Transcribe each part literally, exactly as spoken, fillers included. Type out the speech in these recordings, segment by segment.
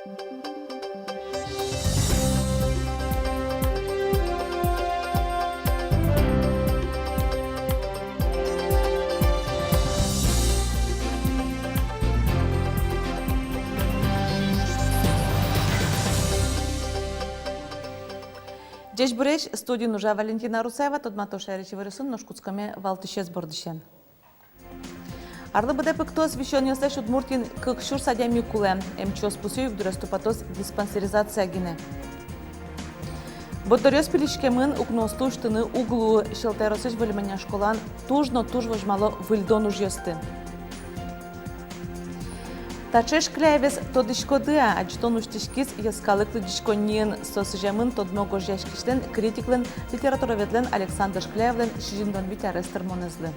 Ӟечбуресь! Студиын ужа Валентина Русаева. Тодмато шаерысь иворъёсын. Нош кутскоме валтӥсез бордысен. Арлы быдэ пыктос висёнъёслэсь Удмуртиын кык сюрс адями кулэ. Эмчиос пусъё: югдурез тупатоз диспансеризация гинэ. Борддоръёс пилиськемын, укноосты усьтыны уг луы. Сьӧлта ёросысь Выль Манья школаын туж но туж возьмало выльдон ужъёсты. Таӵе Шкляевез тодӥськоды-а? Адӟытон усьтӥськиз йӧскалык лыдӟиськонниын. Со сӥземын тодмо гожъяськисьлэн, критиклэн, литературоведлэн Александр Шкляевлэн сизьымдон вить арес тырмонэзлы.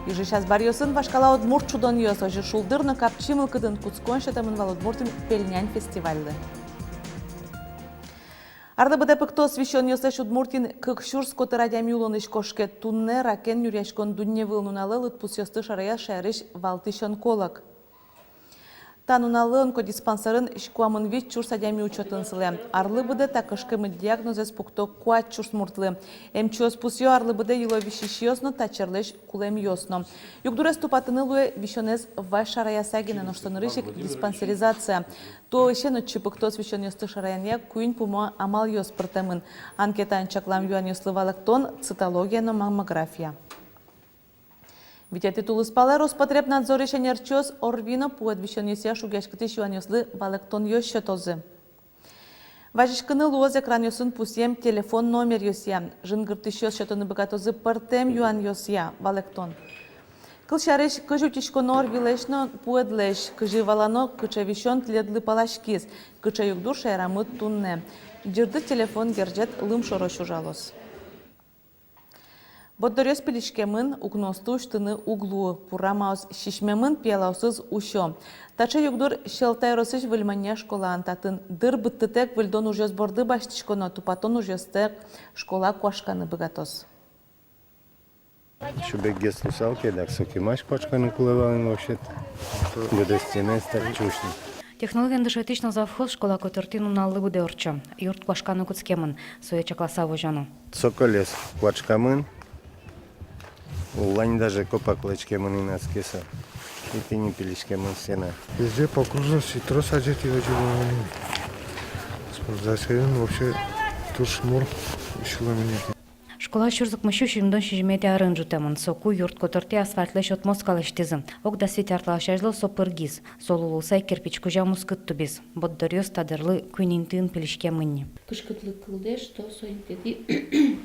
Ижысь азбаръёсын вашкала удмурт шудонъёс. Озьы шулдыр но капчи мылкыдын кутскон сётэмын вал Удмуртиын «Пельнянь» фестивальлы. Арлы быдэ пыктос висёнъёслэсь Удмуртиын кык сюрс котыр адями улонысь кошке. Туннэ ракен нюръяськон дунневыл нуналэ лыдпусъёсты шараяз шаерысь валтӥсь онколог. Та нуналлы онкодиспансерын куамын вить сюрс адями учётын сылэ. Арлы быдэ та кышкемыт диагнозэз пукто куать сюрс муртлы. Эмчиос пусъё: арлы быдэ йыло висисьёс но, та черлэсь кулэмъёс но. Югдурез тупатыны луэ висёнэз вазь шараяса гинэ, нош со нырысь ик диспансеризация. Туэ ӧсен отчы пыктос висёнъёсты шараянъя куинь пумо амалъёс пыртэмын: анкетаын чаклам юанъёслы валэктон, цитология но маммография. Витетӥ тулыспалэ Роспотребнадзорысь ӧнерчиос ОРВИ но пуэд висёнъёсъя шугъяськытӥсь юанъёслы валэктонъёс сётозы. Вазиськыны луоз экранъёсын пусъем телефон номеръёсъя. Жингыртӥсьёс сётыны быгатозы пӧртэм юанъёсъя валэктон. Кылсярысь, кызьы утиськоно ОРВИлэсь но пуэдлэсь, кызьы валано, кыӵе висён тӥледлы паласькиз, кыӵе югдур шаерамы туннэ. Ӟырдыт телефон герӟет лымшорозь ужалоз. Борддоръёс пилиськемын, укноосты усьтыны уг луы, пурамаос сисьмемын, пиялаосыз усё. Таӵе югдур Сьӧлта ёросысь Выль Манья школаын. Татын дыр быдтытэк выльдон ужъёс борды басьтӥськоно, тупатон ужъёстэк школа куашканы быгатоз. Шубеггес луысал ке, дак соку мазь куашканы кулэ вал ини вообще-то. Быдэс стенаез так чушно. Технологиен дышетӥсь но завхоз школа котыртӥ нуналлы быдэ ортчо. Юрт куашканы кутскемын, сое чакласа возёно. Цоколез куашкамын, уллань даже копак лэзькемын ини аскесэ. И тӥни пилиськемын стена. Везде по окружности трос адӟытӥ, озьы вал ини. Спортзал сямен вообще туж мур усьылэм ини. Школа сюрс укмыссю сизьымдон сизьыметӥ арын ӝутэмын. Соку юрт котыртӥ асфальтлэсь отмостка лэсьтӥзы. Ог дас вить ар талэсь азьло со пыргиз. Со лулыса ик кирпич кузя мускыт тубиз. Борддоръёс та дырлы куинь интыын пилиськемын ни. Кышкытлык кылдэ, что со интыетӥ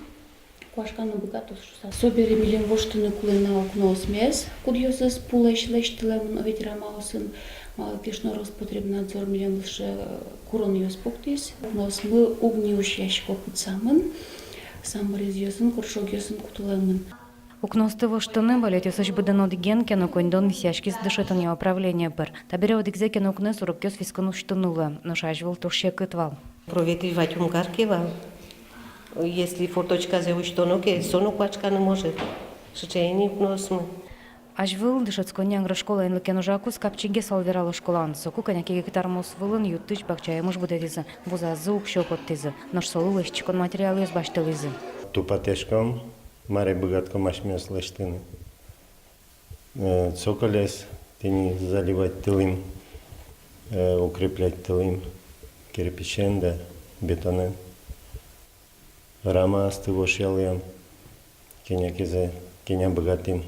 куашканы быгатоз шуыса. Собере милем воштыны кулэ на укноосмес, кудъёсыз пулэсь лэсьтылэмын, ведь рамаосын. Малы ке шуоно, Роспотребнадзор милемлы сыӵе куронъёс пуктӥз. Укноосмы уг ни усьясько, пытсамын. Саморезъёсын, горшогъёсын кутылэмын. Укноосты воштыны балетъёсысь быдэн одӥген ке но коньдон висъяськиз дышетонъя управление пыр. Табере одӥгзэ ке но укнэс урокъёс вискын усьтыны луэ, нош азьвыл туж секыт вал. Проветривать ум кариське вал. Если форточказэ усьтоно ке, со но куашканы может. Сыӵе ини укноосмы. Азьвыл дышетсконни Ангры школаын лыкен ужакуз капчигес вал, верало школаын. Соку кӧня ке гектар мос вылын ю-тысь бакчаемыш будэтӥзы, вузазы уксё поттӥзы, нош солы лэсьтӥськон материалъёс басьтылӥзы. Тупатъяськом, маре быгатӥськом асьмеос лэсьтыны. Э, цоколез тӥни заливать тылӥм, э, укреплять тылӥм кирпичен да бетонэн. Рамаосты вошъялӥм, кӧня ке, кӧня быгатӥм.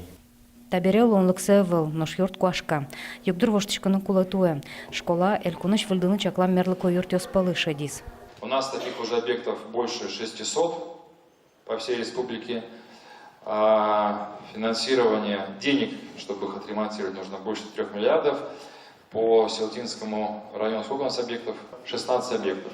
Табере луонлыксэ ӧвӧл, нош юрт куашка. Югдур воштӥськыны кулэ туэ. Школа элькунысь выльдыны чаклам мерлыко юртъёс пӧлы шедиз. У нас таких уже объектов больше шестисот по всей республике. А финансирование, денег, чтобы их отремонтировать, нужно больше трёх миллиардов. По Сьӧлтинскому району сколько у нас объектов? Шестнадцать объектов.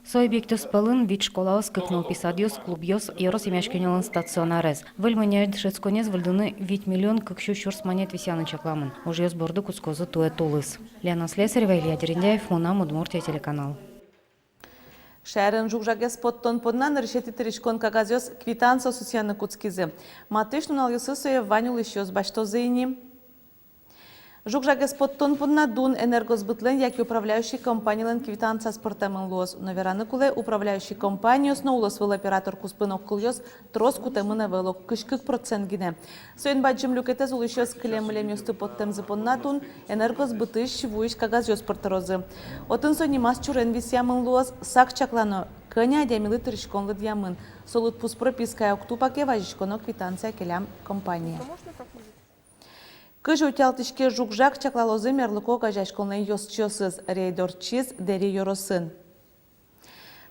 Со объектъёс пӧлын вить школаос, кык нылпи садъёс, клубъёс, ёрос эмъяськонъёслэн стационарез. Выль Маньяысь дышетсконэз выльдыны вить миллион кык сю сюрс манет висъяны чакламын. Ужъёс борды кутскозы туэ тулыс. Лена Слесарева, Илья Дерендяев, «Мынам Удмуртие» телеканал. Шаерын жуг-жагез поттон понна нырысетӥ тыриськон кагазъёс, квитанциос, усьяны кутскизы. Матысь нуналъёсы сое вань улӥсьёс басьтозы ини. Жуг-жагез поттон понна дун энергосбытлэн яке управляющий компаниялэн квитанцияз пыртэмын луоз. Но вераны кулэ, управляющий компаниос но улосвыл оператор куспын огкылъёс трос кутэмын ӧвӧл, ог кызь кык процент гинэ. Соин бадӟым люкетэз улӥсьёс кылем-мылемъёсты поттэмзы понна дун энергосбытысь вуись кагазъёс пыртырозы. Отын со нимаз чурен висъямын луоз. Сак чаклано, кӧня адямилы тырӥськон лыдъямын. Со лыдпус пропиская уг тупа ке, вазиськоно квитанция келям компание. Кызьы утялтӥське жуг-жаг, чаклалозы мерлыко огазеяськонлэн ёзчиосыз. Рейд ортчиз Дэри ёросын.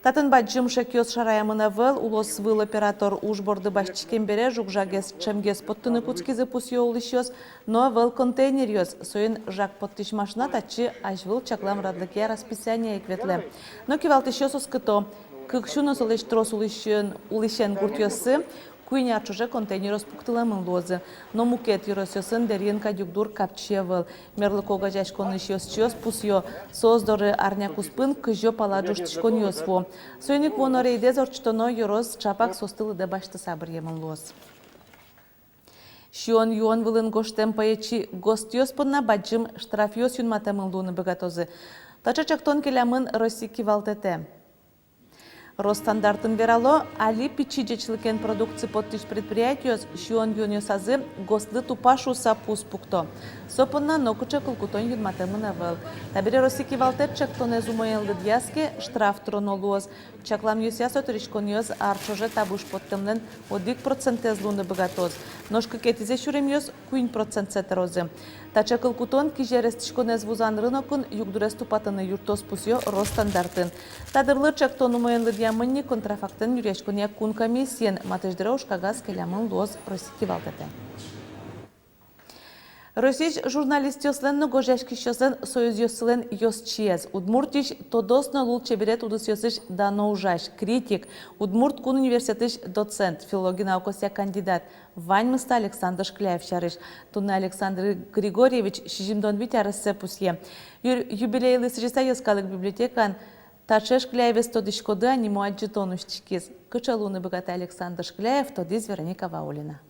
Татын бадӟым шекъёс шараямын ӧвӧл. Улосвыл оператор уж борды басьтӥськем бере жуг-жагез ӵемгес поттыны кутскизы, пусъё улӥсьёс, но ӧвӧл контейнеръёс. Соин жаг поттӥсь машина татчы азьвыл чаклам радлыкъя расписание ик ветлэ. Но кивалтӥсьёс оскыто: кык сю но солэсь трос улӥсен, улӥсен гуртъёсы куинь ар ӵоже контейнеръёс пуктылэмын луозы. Но мукет ёросъёсын Дэриын кадь югдур капчи ӧвӧл. Мерлыко огазеяськонлэсь ёзчиос пусъё: соос доры арня куспын кызё пала ӝожтӥськонъёс вуо. Соин ик вуоно рейдэз ортчытоно ёрос ӵапак соосты лыдэ басьтыса быръемын луоз. Сиён-юон вылын гожтэм пӧечи ГОСТъёс понна бадӟым штрафъёс юнматэмын луыны быгатозы. Таӵе ӵектон келямын Россия кивалтэтэ. Росстандартын верало, али пичи ӟечлыкен продукция поттӥсь предприятиос сиён-юонъёсазы ГОСТлы тупа шуыса пус пукто. Со понна нокыӵе кылкутон юнматэмын ӧвӧл. Табере Россия кивалтэт ӵектонэз умоен лыдъяз ке, штраф тыроно луоз. Чакламъёсъя, со тырӥськонъёс ар ӵоже табыш поттэмлэн одӥг процентэз луыны быгатоз. Нош кыкетӥзэ сюремъёс куинь процентсэ тырозы. Таӵе кылкутон кизер эстӥськонэз вузан рынокын югдурез тупатыны юрттоз, пусъё Росстандартын. Та дырлы ӵектон умоен лыдъямын ни контрафактэн нюръяськонъя кун комиссиен. Матысь дыре ужкагаз келямын луоз Россия кивалтэтэ. Россиысь журналистъёслэн но гожъяськисьёслэн союзъёссылэн ёзчиез, Удмуртиысь тодос но лулчеберет удысъёсысь дано ужась, критик, Удмурт кун университетысь доцент, филологи наукосъя кандидат, ваньмыз та Александр Шкляев сярысь. Туннэ Александр Григорьевич сизьымдон вить арессэ пусъе. Ю-, юбилейлы сӥзьыса йӧскалык библиотекаын «Таӵе Шкляевез тодӥськоды-а» нимо адӟытон усьтӥськиз. Кыӵе луыны быгатэ Александр Шкляев, тодӥз Вероника Ваулина.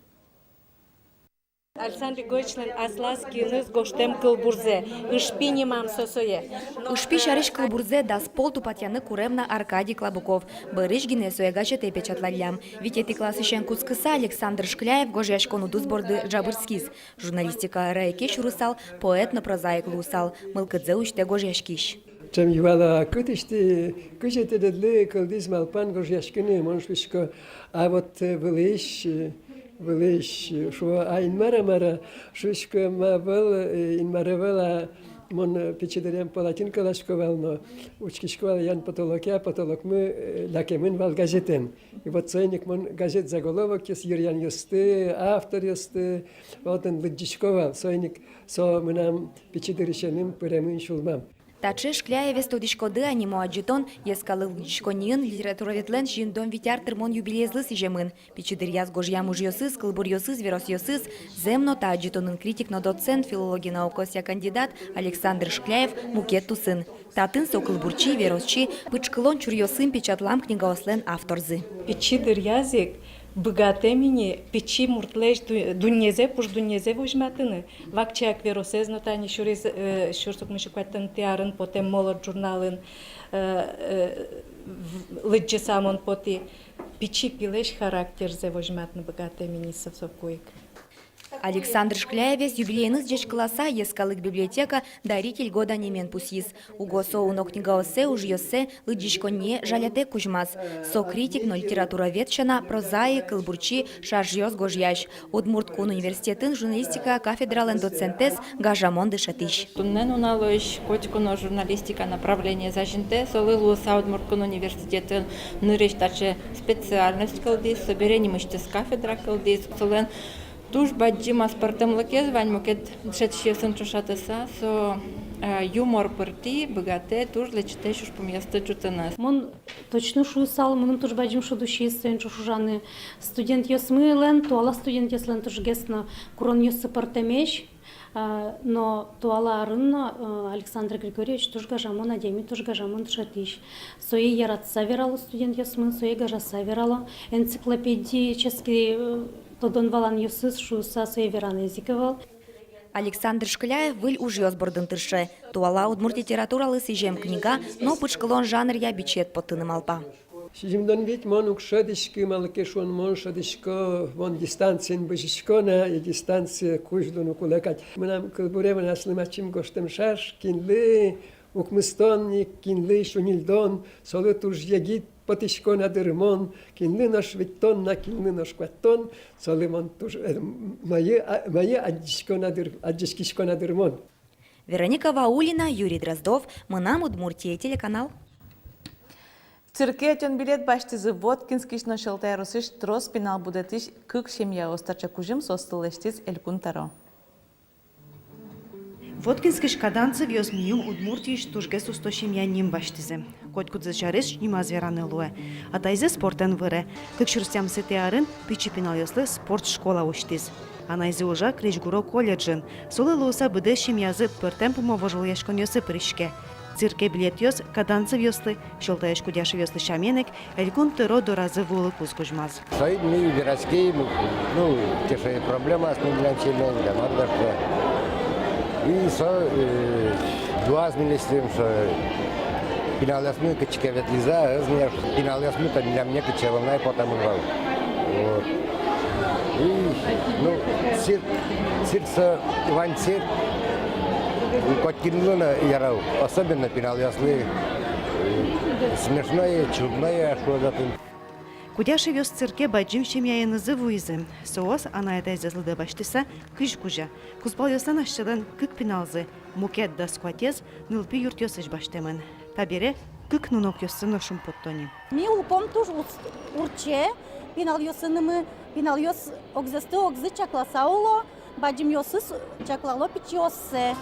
Александр Григорьевичлэн аслаз киыныз гожтэм кылбурзэ, «Ышпи» нимам со сое. «Ышпи» сярысь кылбурзэ дас пол тупатъяны курем на Аркадий Клабуков. Бӧрысь гинэ сое газетэ печатлаллям. Витетӥ классысен кутскыса Александр Шкляев гожъяськон удыс борды ӝабырскиз. Журналистика ӧра ик сюрысал, поэт но прозаик луысал, мылкыдзэ усьтэ гожъяськись. Ӵем юало: «А кытысь тӥ, кызьы тӥледлы кылдӥз малпан гожъяськыны?» Мон шуисько: «А вот, э, вылысь, э, вылысь, э, шуо, а Инмар-а, мар-а?» Шуисько: «Ма вал, э, Инмар ӧвӧл, а мон, э, пичи дыръям палатинкаласько вал но учкисько вал эн потолоке, а потолокмы, э, лякемын вал газетэн». И вот соин ик мон газет заголовокъёс, йыръянъёсты, авторъёсты отын лыдӟисько вал. Соин ик со мынам пичи дырысеным пыремын сюлмам. «Таӵе Шкляевез тодӥськоды-а» нимо адӟытон йӧскалык лыдӟиськонниын литературоведлэн сизьымдон вить ар тырмон юбилейезлы сӥземын. Пичи дыръяз гожъям ужъёсыз, кылбуръёсыз, веросъёсыз, зэм но, та адӟытонын критик но доцент, филологи наукосъя кандидат Александр Шкляев мукет тусын. Татын со кылбурчи, веросчи, пыӵкылон чуръёсын печатлам книгаослэн авторзы. Пичи дыръяз ик быгатэм ини пичи муртлэсь ду-, дуннезэ, пуш дуннезэ возьматыны. Вакчияк веросэз но тани сюриз, э, сюрс укмыс сю куатьтонэтӥ арын потэм «Молот» журналын, э, э, в-, лыдӟыса мон потӥ. Пичи пилэсь характерзэ возьматыны быгатэм ини со соку ик. Александр Шкляевез юбилееныз ӟечкыласа, йӧскалык библиотека «Даритель года» нимен пусйиз. Уго со уно книгаоссэ, ужъёссэ лыдӟиськонние жалятэк кузьмаз. Со критик но литературовед сяна, прозаик, кылбурчи, шаръёс гожъясь, Удмурт кун университетын журналистика кафедралэн доцентэз, гажамон дышетӥсь. Туннэ нуналозь котьку но журналистика направлениез азинтэ, солы луыса Удмурт кун университетын нырысь таӵе специальность кылдӥз, собере нимысьтыз кафедра кылдӥз, солэн туж бадӟым аспӧртэмлыкез вань мукет дышетӥсьёсын ӵошатыса. Со, э, юмор пыртӥ быгатэ туж лэчытэсь ужпумъёсты ӝутыны. Мон точно шуысал, мыным туж бадӟым шуд усиз соин ӵош ужаны. Студентъёсмылэн, туала студентъёслэн тужгес но куронъёссы пӧртэмесь, э, но туала арын но, э, Александр Григорьевич туж гажамон адями, туж гажамон дышетӥсь. Сое яратыса верало студентъёсмы, сое гажаса верало. Энциклопедический, э, тодон-валанъёсыз шуыса сое веранэз ик ӧвӧл. Александр Шкляев выль ужъёс бордын тырше. Туала удмурт литературалы сӥзем книга но пыӵкылон жанръя бичет поттыны малпа. Сизьымдон вить мон уг шӧдӥськы, малы ке шуоно, мон шӧдӥсько, мон дистанциын бызисько на, и дистанцие кузь луыны кулэ кадь. Мынам кылбуремын аслым ачим гожтэм шуыса, кинлы укмыстон ик, кинлы сю ньыльдон, солы туж егит потӥсько на дыр мон, кинлы нош витьтон на, кинлы нош куатьтон, солы мон туж, э, мае, а, мае адӟисько на дыр, адӟиськисько на дыр мон. Вероника Ваулина, Юрий Дроздов, «Мынам Удмуртие» телеканал. Цирке ӧтён билет басьтӥзы. Воткинскысь но Сьӧлта ёросысь трос пинал будэтӥсь кык семьяос. Таӵе кузьым соосты лэсьтӥз Элькун тӧро. Воткинскысь Каданцевъёс миым Удмуртиысь тужгес усто семья ним басьтӥзы. Котькудзэ сярысь нимаз вераны луэ. Атайзэ спортэн выре. Кык сюрс тямысэтӥ арын пичи пиналъёслы спортшкола усьтӥз. Анайзы ужа крезьгуро колледжын. Солы луыса быдэс семьязы пӧртэм пумо вожвылъяськонъёсы пыриське. Цирке билетъёс Каданцевъёслы, Сьӧлтаысь Кудяшевъёслы сямен ик, Элькун тӧро доразы вуылыкуз кузьмаз. Шаид ми вераським, ну, кыӵе проблемаос милям сильно, да, мар да что. И со, э, юаз милесьтым, что пиналъёсмы кытчы ке ветлӥзы, ӧз ни, пиналъёсмы-то милям некытчы вал на ай потэмын вал. Вот. И, ну, цирк, цирк со вань цирк, котькинлы но ярау, особенно пиналъёслы. Смешное, чудное, а что за тын. Кудяшевъёс цирке бадӟым семьяенызы вуизы. Соос анай-атайзэс лыдэ басьтыса кызь кузя. Кузпалъёслэн асьсэлэн кык пиналзы, мукет дас куатез нылпи юртъёсысь басьтэмын. Табере кык нунокъёссы но шумпотто ни. Ми улӥськом туж уз-, уртче, пиналъёсынымы, пиналъёс огзэсты огзы чакласа уло, бадӟымъёсыз чаклало пичиоссэ.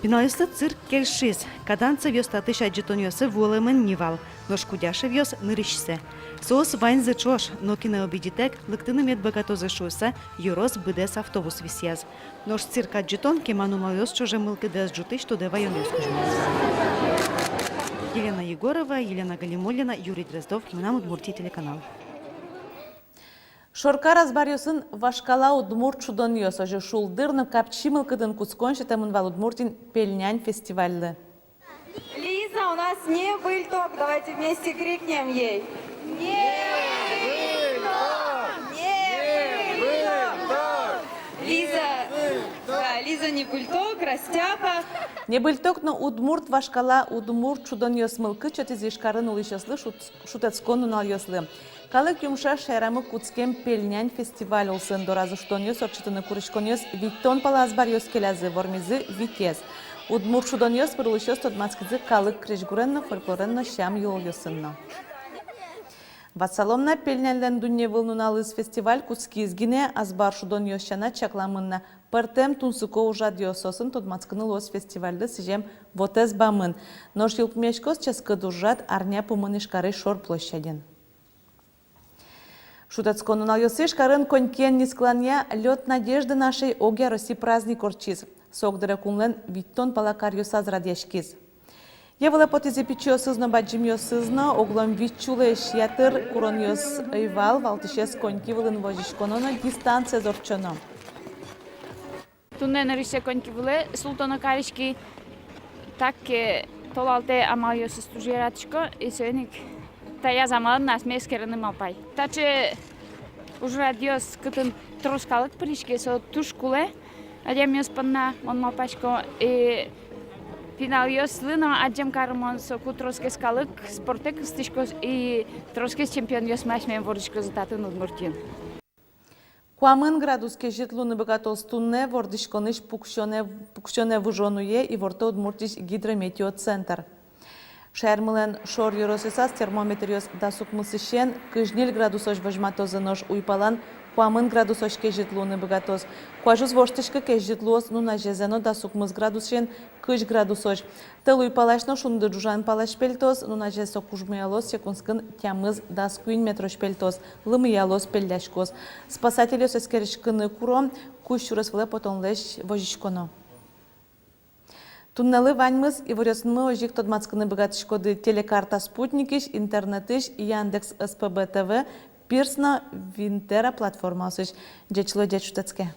Пиналъёслы цирк кельшиз. Каданцевъёс татысь адӟытонъёсы вуылэмын ни вал, нош Кудяшевъёс нырысьсэ. Соос ваньзы ӵош, нокинэ обидитэк, лыктыны мед быгатозы шуыса, ёрос быдэс автобус висъяз. Нош цирк адӟытон кема нуналъёс ӵоже мылкыдэз ӝутӥсь тодэ ваёнъёс кузьмаз. Елена Егорова, Елена Галимуллина, Юрий Дроздов, «Мынам Удмуртие» телеканал. Шоркар азбаръёсын вашкала удмурт шудонъёс. Озьы шулдыр но капчи мылкыдын кутскон сётэмын вал Удмуртиын «Пельнянь» фестивальлы. Лиза у нас не быльток, давайте вместе крикнем ей. Не быльток! Не быльток! Лиза, да, Лиза не быльток, растяпа. Не быльток но удмурт вашкала, удмурт шудонъёс мылкыд сётӥзы Ижкарын улӥсьёслы шут-, шутэтскон нуналъёслы. Калык юмшаз шаерамы кутскем «Пельнянь» фестиваль улсын. Доразы шудонъёс ортчытыны куриськонъёс витьтон пала азбаръёс келязы, вормизы витез. Удмурт шудонъёс пыр улӥсьёс тодматскизы калык крезьгурен но, фольклорен но, сям-йылолъёсын но. Ватсалом на, «Пельняньлэн» дунневыл нуналыз фестиваль кутскиз гинэ, азбар шудонъёс сяна чакламын на пӧртэм тунсыко ужрадъёс. Соосын тодматскыны луоз фестивальлы сӥзем вотэс бамын. Нош йылпумъяськоз ческыт ужрад арня пумын Ижкарысь Шор площадьын. Шутэтскон нуналъёсы Ижкарын конькиен нискыланъя «Лёт надежды нашей» огъя Росси праздник ортчиз. Со огдыре кунлэн витьтон пала каръёсаз радъяськиз. Йӧ вылэ потӥзы пичиосыз но, бадӟымъёсыз но. Оглом вить сюлэсь ятыр куронъёс ӧй вал, валтӥсез коньки вылын возиськоно но дистанциез ортчоно. Туннэ нырысьсэ коньки вылэ султоно кариськи. Так ке толалтэ амалъёсыз туж яратӥсько, и соин ик таяз амалын асме эскерыны малпай. Таӵе ужрадъёс, кытын трос калык пыриське, со туж кулэ адямиос понна, мон малпасько. И пиналъёслы но адӟем карымон, соку тросгес калык спортэ кыстӥськоз, и тросгес чемпионъёсмы асьмеен вордӥськозы татын, Удмуртиын. Куамын градус кезьыт луыны быгатоз туннэ. Вордӥськонысь пуксёнэ, пуксёнэ выжон уе, иворто Удмуртиысь гидрометеоцентр. Шаермылэн шор ёросъёсаз термометръёс дас укмысысен кызь ньыль градусозь возьматозы, нош уйпалан куамын градусозь кезьыт луыны быгатоз. Куазь уз воштӥськы, кезьыт луоз нуназезэ но дас укмыс градусысен кызь градусозь. Тӧл уйпалась но шунды ӝужан палась пельтоз, нуназе со кужмоялоз, секундскын тямыс-дас куинь метрозь пельтоз, лымыялоз, пелляськоз. Спасательёс эскериськыны куро, кузь сюрес вылэ потонлэсь возиськоно. Туннэлы ваньмыз. Иворъёсынмы озьы ик тодматскыны быгатӥськоды Телекарта спутникысь, интернетысь, Яндекс, СПБ ТВ, Пирс но Винтера платформаосысь. Ӟеч луэ, ӟеч шутэтске.